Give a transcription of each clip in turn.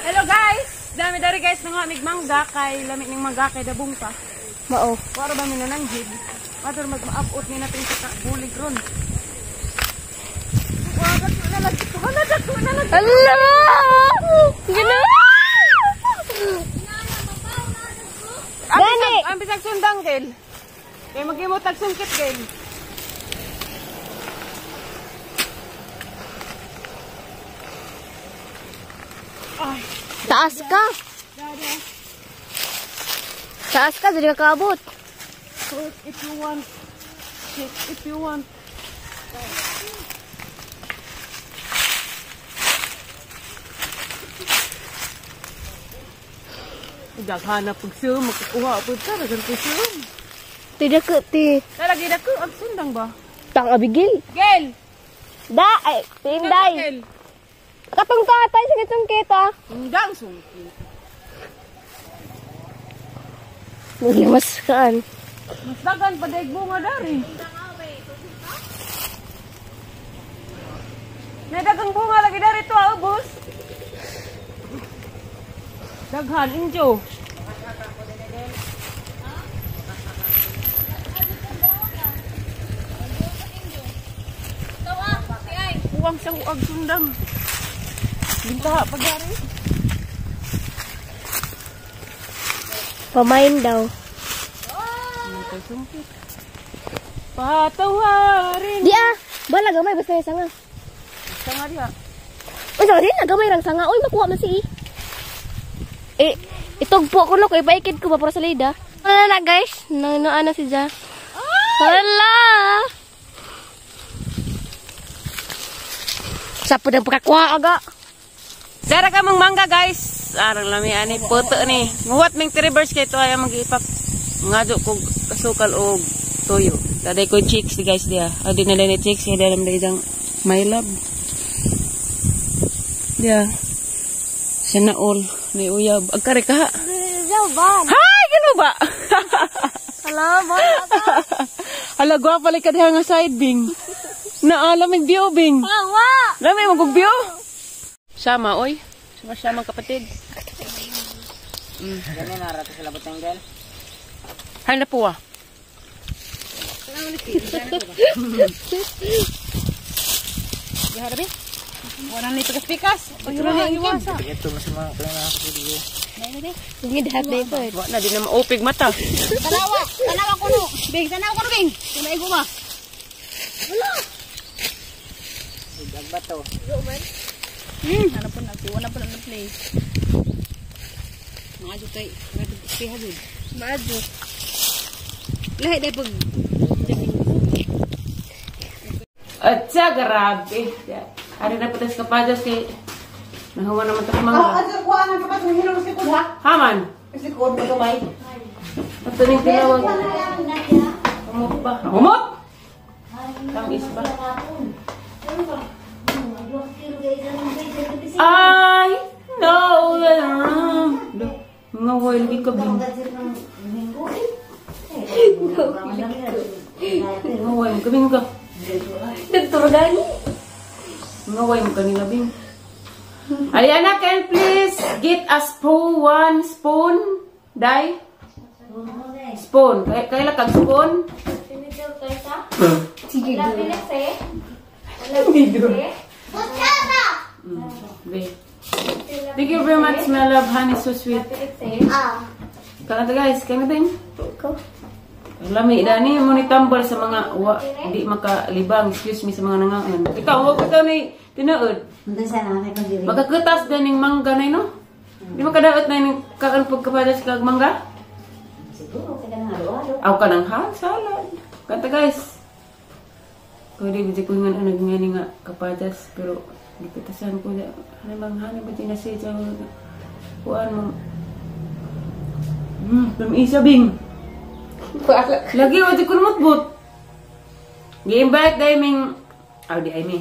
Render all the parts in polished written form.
Hello guys! Dami dari guys nga mig mangga kay lami ning mangga kay dabong pa. Mao. Waro ba mi nananghid? Matur mag-maabot ni natin sa bulig ron. Wala na lagi ko na dako na lagi. Ala! Gina! Gani! Ang bisag sundang gel. Kay maghimo tag sungkit gel. Ay, Taas ka! Dada. Taas ka, dili ka kaabot. Cook if you want. Shake if you want. Daghanap pag sum, makukuha po ka, daghan ko sum. Tidak ka, ti. Talagi na ko, ang sundang ba? Tang abigil. Gel! Da! Ay, tinday! Gel! Katong tatay, sige sungkit ah. Sundang sungkit. Magimas kaan. Mas dagan pa daig bunga dari. May dagang bunga lagi dari to, ah, ubos. Daghan, injo. Uwang sa huag sundang. Bintaha pa dari. Pamain daw. Sungkit. Patawarin. Di ah! Bala gamay, basta yung sanga. Sanga diha. Uy, sanga din na, gamay rang sanga. Uy, makuha man si Eh, itugpo ko no, kay ipaikid ko ba para sa lida. Wala na guys. Ano si Ja. Wala! Sa po ng pagkakuha aga. Sara ka mong mangga guys. Arang lami ani puto ni. Nguwat ming reverse kay to ay magiipak. Ngadyo kog kasukal og toyo. Daday ko chicks di guys dia. Adi na ni chicks kay dalam day dang my love. Dia. Siya na all. May uyab. Agkare ka. Hi, gino ba? Hala, ba? Hala, gwapa like ka diha nga side bing. Naalam mig view bing. Hawa! Lami mo kog view. Sama oy. Sama sama kapatid. Ganun na rato sa labot ng gel. Hay na po ah. Wala na pikas-pikas. Ito na iwasa. Ito mas mga kaya na Hindi dahat na ito. Wa na di na maupig mata. Tanawa, tanawa ko no. Bing, tanawa ko no, Bing. Kaya maigo ba? Agbato. Ano po na, wala po na play. Maadyo kay, piha jud. Maadyo. Lahi dai pag Atsa, grabe. Ari na putas kapajas kay nahuwa naman tas mga. Ah, adyo kuha nang kapat ng hinong likod ha. Haman. Likod mo gamay. Ato ning tinawag. Humot ba? Humot! Tamis ba? I know that I'm... Nga wild ka, Bing. Nga wild ka, Bing ka. Nagturo gani. Nga wild ka nila, Bing. Ariana, can you please get a spoon, one spoon? Dai? Spoon. Kaya lang kag spoon? Sige. Thank you very much, my love. Honey, so sweet. Kaya na guys, kaya na din. Ikaw. Lami, dani mo ni tambal sa mga wa, di makalibang, excuse me, sa mga nangaon. Ikaw, huwag ko ni tinuod. Magkakutas din yung mangga na no? Di makadaot na yung kaon pagkapadas kag mangga? Siguro, kaya nang halo-halo. Aw ka ng hal, salad. Kanta guys. Kung di ko nga ano nga kapadas, pero gipitasan ko na, ano bang hanap ba din na siya, kuan mo. Isa bing. Lagi wa di ko namutbot. Gi-invite dai ming aw di ay mi.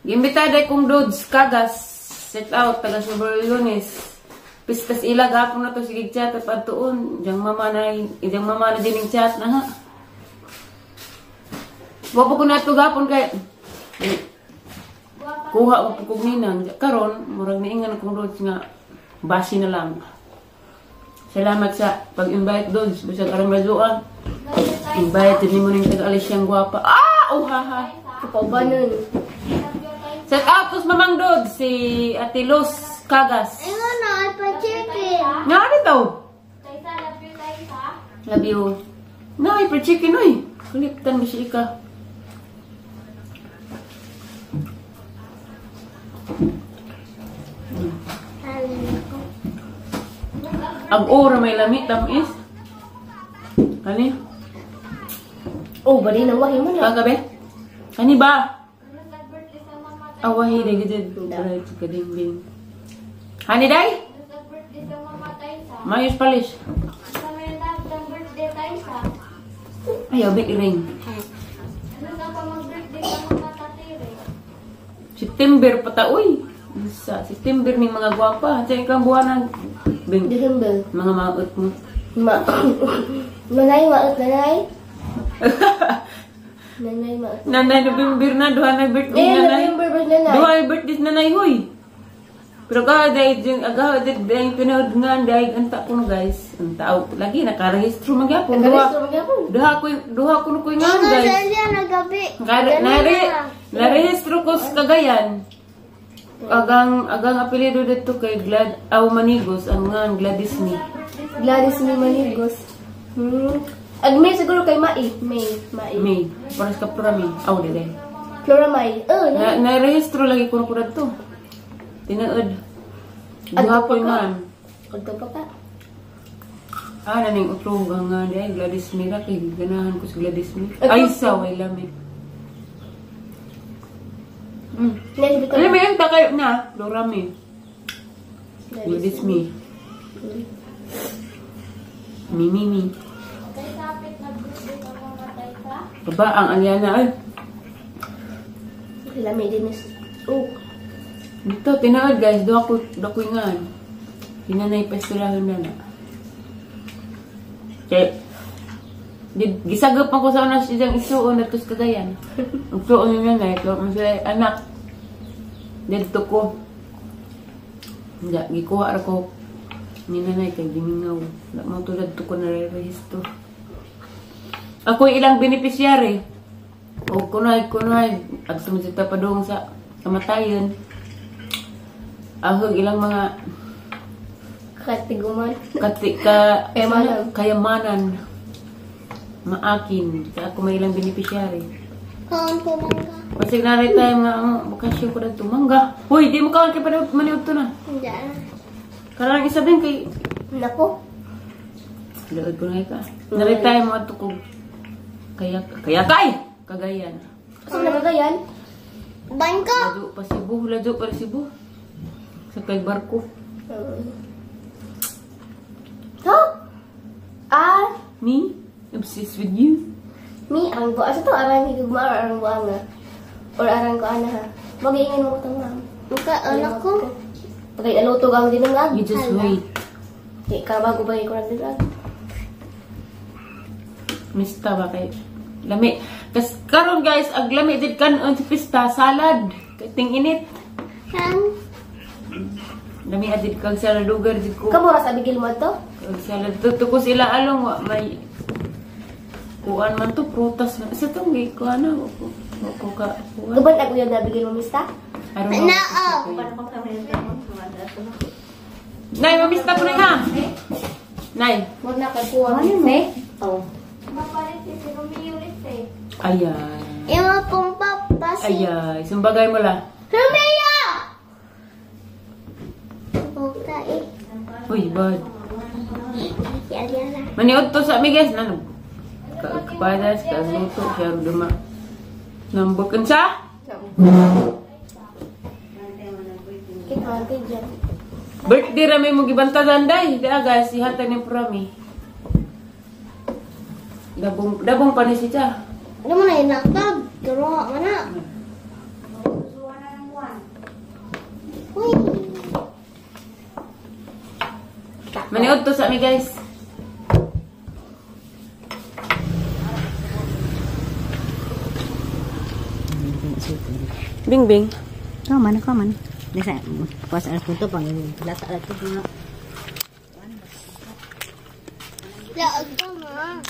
Giimbita dai kong dudes kagas set out taga Sober Lunes. Pistas ila gapon na to sige chat at padtuon. Diyang mama na diyang mama na dining chat na ha. Wa pa ko na to gapon kay Kuha mo pud kog ninang. Karon murag niingan akong Lods nga basi na lang. Salamat sa pag-invite, Lods. Bisag arang ladua. Invite din mo ning taga-alis siyang gwapa. Ah! Oh, ha, ha. Kaubanon. Shout out to Mamang Dods, si Ate Luz Cagas. Ayun na, ay pa-chicken. Nga ano daw? Love you. Na, ay pa-chicken oy. Kuliptan mo siya ika. Ang ora may lamit tamis. Kani? Oh, bali nang wahi mo na. Kagabi? Kani ba? Awahi na gid right kadingbing. Hani day? Mayos palis. Ayaw, big ring. September pa ta, uy. Sa September ni mga gwapa. Sa ikang buwanan. Bing. December. Mga maot mo. Nanay, maot, nanay. Nanay, maot. Nanay, November na. Duha na birthday, Eh, nanay. November ba nanay? Duha na birthday, nanay, huy. Pero ka, dahil yung agaw, dahil pinood nga, dahil ang ta ko guys. Ang tao, lagi, nakarehistro magyapon. Nakarehistro magyapon. Duha ko na ko nga, guys. Narehistro ko sa Cagayan. Agang apelyido dito kay Glad, aw Manigos, ang nga Gladys ni. Gladys ni Manigos. Ag May siguro kay Mai. May, Mai. May, paras ka Flora May. Aw, dili. Flora May. Oh, Narehistro lagi ko na dito. Tinaod. Duha ko man. Adto pa ka. Ah, naning utrog ang nga di Gladys Mira kay ganahan ko sa Gladys Mira. Ay sa way lami. Alam mo yun, takayo na. Flora May. Gladys May. Mi, mi, mi. Baba, ang Aliana, ay. Lami din is. Oh. Dito, tinaod guys. Doon ako nga. Hinanay pestulahan na na. Kaya, gisagap ako sa una siyang isuon na tos Cagayan. Ang suon niya na, ito, anak, dito ko. Hindi, gikuha ako ni nanay kay gimingaw. Mo tulad to ko nare-rehistro. Ako ilang beneficiary. O kunay, at sumisita pa doon sa kamatayon. Ako ilang mga katiguman. Kayamanan. Kayamanan. Maakin. Kaya ako may ilang beneficiary. Kaon ko mangga. Kasi naray tayo mga bakasyon ko dito. Mangga. Uy, di mo kaon kay maniod to na. Hindi na. Karang isa din kay... Nako. Laod ko na ika. Naray tayo mga tukog. Kaya kay! Cagayan. Saan na Cagayan? Bangko! Ladyo pa Cebu. Ladyo pa Cebu. Sa kay barko. Huh? Ah? Me? Obsessed with you? Me, ang buwa. Asa to? Arang higugma or arang buanga? Or arang ko ana ha? Mag-iingin mo ko itong ma'am. Muka, anak ko. Pagay aluto gang din ang lag. You just wait. Kaya kabago ba yung kurang din lag? Mista ba kayo? Lami. Kas karon guys, ag lami did kanon sa pista salad. Kay ting init. Han? Lami adid kag salad lugar did ko. Kamo ra sa Abigail mo to? Kag salad tuto ko sila along wa may kuan man to prutas na. Sa tong gi kuan na ko ka kuan. Guban ag uyon na Abigail mo mista? Nao. Nay, mamista ko na ha. Nay. Mo na kay kuan. Ne? Oh. Ayay. Ima pong papasi. Ayay. Sumbagay mo la. Romeo! Buka eh. Uy, bad. Si Ariana. Maniod to sa mi guys. Nano? Kapadas, kaluto, siya duma. Nambok unsa? Birthday rami mo gibantagan day. Di guys, ihatag ni Prami. Dabong dabong pa ni siya. Ano mo na inaktab? Turo ka na. Uy. Maniod to sa mi guys. Bing bing. Kaman, kaman. Nasa, pas alas punto pang lata lagi mga. Laag ka ma.